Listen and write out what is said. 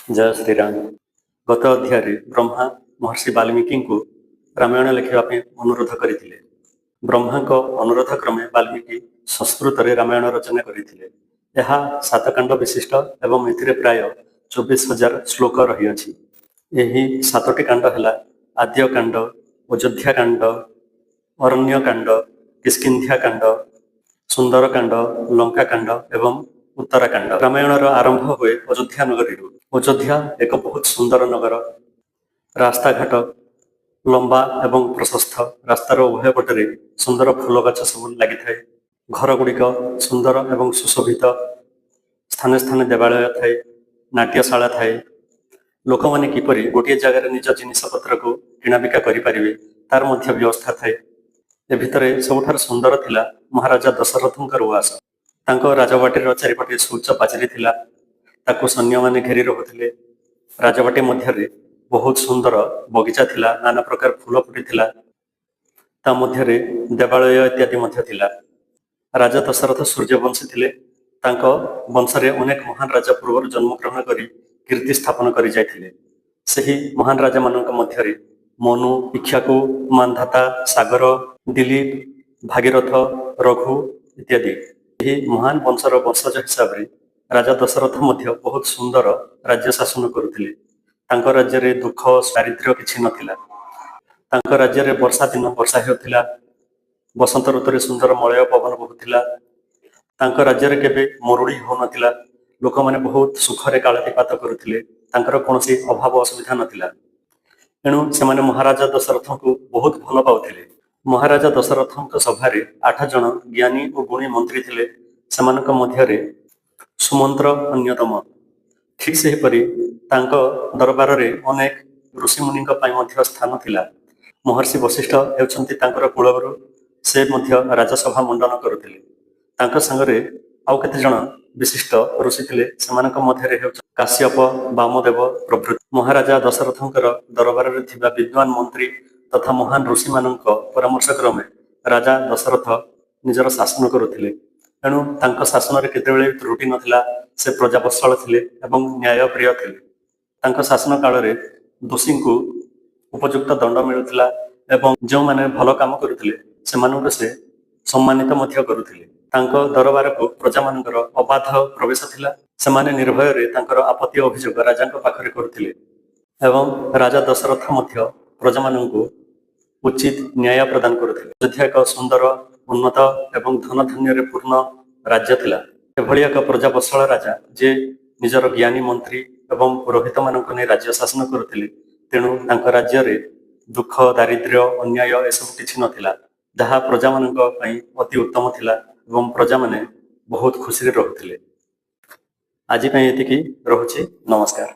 ଜୟ ଶ୍ରୀରାମ। ଗତ ଅଧ୍ୟାୟରେ ବ୍ରହ୍ମା ମହର୍ଷି ବାଲ୍ମୀକିଙ୍କୁ ରାମାୟଣ ଲେଖିବା ପାଇଁ ଅନୁରୋଧ କରିଥିଲେ। ବ୍ରହ୍ମାଙ୍କ ଅନୁରୋଧ କ୍ରମେ ବାଲ୍ମୀକି ସଂସ୍କୃତରେ ରାମାୟଣ ରଚନା କରିଥିଲେ। ଏହା ସାତକାଣ୍ଡ ବିଶିଷ୍ଟ ଏବଂ ଏଥିରେ ପ୍ରାୟ 24,000 ଶ୍ଲୋକ ରହିଅଛି। ଏହି ସାତଟି କାଣ୍ଡ ହେଲା ଆଦ୍ୟକାଣ୍ଡ, ଅଯୋଧ୍ୟାକାଣ୍ଡ, ଅରଣ୍ୟକାଣ୍ଡ, କିଷ୍କିନ୍ଧ୍ୟାକାଣ୍ଡ, ସୁନ୍ଦରକାଣ୍ଡ, ଲଙ୍କାକାଣ୍ଡ ଏବଂ ଉତ୍ତରାକାଣ୍ଡ। ରାମାୟଣର ଆରମ୍ଭ ହୁଏ ଅଯୋଧ୍ୟା ନଗରୀରୁ। ଅଯୋଧ୍ୟା ଏକ ବହୁତ ସୁନ୍ଦର ନଗର। ରାସ୍ତାଘାଟ ଲମ୍ବା ଏବଂ ପ୍ରଶସ୍ତ। ରାସ୍ତାର ଉଭୟ ପଟରେ ସୁନ୍ଦର ଫୁଲ ଗଛ ସବୁ ଲାଗିଥାଏ। ଘରଗୁଡ଼ିକ ସୁନ୍ଦର ଏବଂ ସୁଶୋଭିତ। ସ୍ଥାନେ ସ୍ଥାନେ ଦେବାଳୟ ଥାଏ, ନାଟ୍ୟଶାଳା ଥାଏ। ଲୋକମାନେ କିପରି ଗୋଟିଏ ଜାଗାରେ ନିଜ ଜିନିଷପତ୍ରକୁ କିଣାବିକା କରିପାରିବେ, ତାର ମଧ୍ୟ ବ୍ୟବସ୍ଥା ଥାଏ। ଏ ଭିତରେ ସବୁଠାରୁ ସୁନ୍ଦର ଥିଲା ମହାରାଜା ଦଶରଥଙ୍କର ଉଆସ। ତାଙ୍କ ରାଜବାଟୀର ଚାରିପଟେ ସୁଉଚ୍ଚ ପାଚେରୀ ଥିଲା। ତାକୁ ସୈନ୍ୟମାନେ ଘେରି ରହୁଥିଲେ। ରାଜବାଟୀ ମଧ୍ୟରେ ବହୁତ ସୁନ୍ଦର ବଗିଚା ଥିଲା। ନାନା ପ୍ରକାର ଫୁଲ ଫୁଟିଥିଲା। ତା ମଧ୍ୟରେ ଦେବାଳୟ ଇତ୍ୟାଦି ମଧ୍ୟ ଥିଲା। ରାଜା ଦଶରଥ ସୂର୍ଯ୍ୟବଂଶୀ ଥିଲେ। ତାଙ୍କ ବଂଶରେ ଅନେକ ମହାନ ରାଜା ପୂର୍ବରୁ ଜନ୍ମଗ୍ରହଣ କରି କୀର୍ତ୍ତି ସ୍ଥାପନ କରି ଯାଇଥିଲେ। ସେହି ମହାନ ରାଜାମାନଙ୍କ ମଧ୍ୟରେ ମନୁ, ଇକ୍ଷ୍ୱାକୁ, ମାନ୍ଧାତା, ସାଗର, ଦିଲୀପ, ଭାଗୀରଥ, ରଘୁ ଇତ୍ୟାଦି। ଏହି ମହାନ ବଂଶର ବଂଶଜ ହିସାବରେ ରାଜା ଦଶରଥ ମଧ୍ୟ ବହୁତ ସୁନ୍ଦର ରାଜ୍ୟ ଶାସନ କରୁଥିଲେ। ତାଙ୍କ ରାଜ୍ୟରେ ଦୁଃଖ ଦାରିଦ୍ର୍ୟ କିଛି ନଥିଲା। ତାଙ୍କ ରାଜ୍ୟରେ ବର୍ଷା ଦିନ ବର୍ଷା ହେଉଥିଲା। ବସନ୍ତ ଋତୁରେ ସୁନ୍ଦର ମଳୟ ପବନ ବହୁଥିଲା। ତାଙ୍କ ରାଜ୍ୟରେ କେବେ ମରୁଡ଼ି ହେଉନଥିଲା। ଲୋକମାନେ ବହୁତ ସୁଖରେ କାଳାତିପାତ କରୁଥିଲେ। ତାଙ୍କର କୌଣସି ଅଭାବ ଅସୁବିଧା ନଥିଲା। ଏଣୁ ସେମାନେ ମହାରାଜା ଦଶରଥଙ୍କୁ ବହୁତ ଭଲ ପାଉଥିଲେ। ମହାରାଜା ଦଶରଥଙ୍କ ସଭାରେ ଆଠ ଜଣ ଜ୍ଞାନୀ ଓ ଗୁଣୀ ମନ୍ତ୍ରୀ ଥିଲେ। ସେମାନଙ୍କ ମଧ୍ୟରେ ସୁମନ୍ତ୍ର ଅନ୍ୟତମ। ଠିକ୍ ସେହିପରି ତାଙ୍କ ଦରବାରରେ ଅନେକ ଋଷିମୁନିଙ୍କ ପାଇଁ ମଧ୍ୟ ସ୍ଥାନ ଥିଲା। ମହର୍ଷି ବଶିଷ୍ଠ ହେଉଛନ୍ତି ତାଙ୍କର କୁଳଗୁରୁ। ସେ ମଧ୍ୟ ରାଜସଭା ମଣ୍ଡନ କରୁଥିଲେ। ତାଙ୍କ ସାଙ୍ଗରେ ଆଉ କେତେ ଜଣ ବିଶିଷ୍ଟ ଋଷି ଥିଲେ। ସେମାନଙ୍କ ମଧ୍ୟରେ ହେଉଛନ୍ତି କାଶ୍ୟପ, ବାମଦେବ ପ୍ରଭୃତି। ମହାରାଜା ଦଶରଥଙ୍କର ଦରବାରରେ ଥିବା ବିଦ୍ୱାନ ମନ୍ତ୍ରୀ ତଥା ମହାନ ଋଷିମାନଙ୍କ ପରାମର୍ଶ କ୍ରମେ ରାଜା ଦଶରଥ ନିଜର ଶାସନ କରୁଥିଲେ। ଏଣୁ ତାଙ୍କ ଶାସନରେ କେତେବେଳେ ତ୍ରୁଟି ନଥିଲା। ସେ ପ୍ରଜାବତ୍ସଳ ଥିଲେ ଏବଂ ନ୍ୟାୟପ୍ରିୟ ଥିଲେ। ତାଙ୍କ ଶାସନ କାଳରେ ଦୋଷୀଙ୍କୁ ଉପଯୁକ୍ତ ଦଣ୍ଡ ମିଳୁଥିଲା ଏବଂ ଯେଉଁମାନେ ଭଲ କାମ କରୁଥିଲେ, ସେମାନଙ୍କୁ ସେ ସମ୍ମାନିତ ମଧ୍ୟ କରୁଥିଲେ। ତାଙ୍କ ଦରବାରକୁ ପ୍ରଜାମାନଙ୍କର ଅବାଧ ପ୍ରବେଶ ଥିଲା। ସେମାନେ ନିର୍ଭୟରେ ତାଙ୍କର ଆପତ୍ତି ଅଭିଯୋଗ ରାଜାଙ୍କ ପାଖରେ କରୁଥିଲେ ଏବଂ ରାଜା ଦଶରଥ ମଧ୍ୟ ପ୍ରଜାମାନଙ୍କୁ ଉଚିତ ନ୍ୟାୟ ପ୍ରଦାନ କରୁଥିଲେ। ଅଯୋଧ୍ୟା ଏକ ସୁନ୍ଦର, ଉନ୍ନତ ଏବଂ ଧନଧାନ୍ୟରେ ପୂର୍ଣ୍ଣ ରାଜ୍ୟ ଥିଲା। ଏଭଳି ଏକ ପ୍ରଜାବତ୍ସଳ ରାଜା ଯେ ନିଜର ଜ୍ଞାନୀ ମନ୍ତ୍ରୀ ଏବଂ ପୁରୋହିତମାନଙ୍କୁ ନେଇ ରାଜ୍ୟ ଶାସନ କରୁଥିଲେ, ତେଣୁ ତାଙ୍କ ରାଜ୍ୟରେ ଦୁଃଖ, ଦାରିଦ୍ର୍ୟ, ଅନ୍ୟାୟ ଏସବୁ କିଛି ନଥିଲା, ଯାହା ପ୍ରଜାମାନଙ୍କ ପାଇଁ ଅତି ଉତ୍ତମ ଥିଲା ଏବଂ ପ୍ରଜାମାନେ ବହୁତ ଖୁସିରେ ରହୁଥିଲେ। ଆଜି ପାଇଁ ଏତିକି ରହୁଛି। ନମସ୍କାର।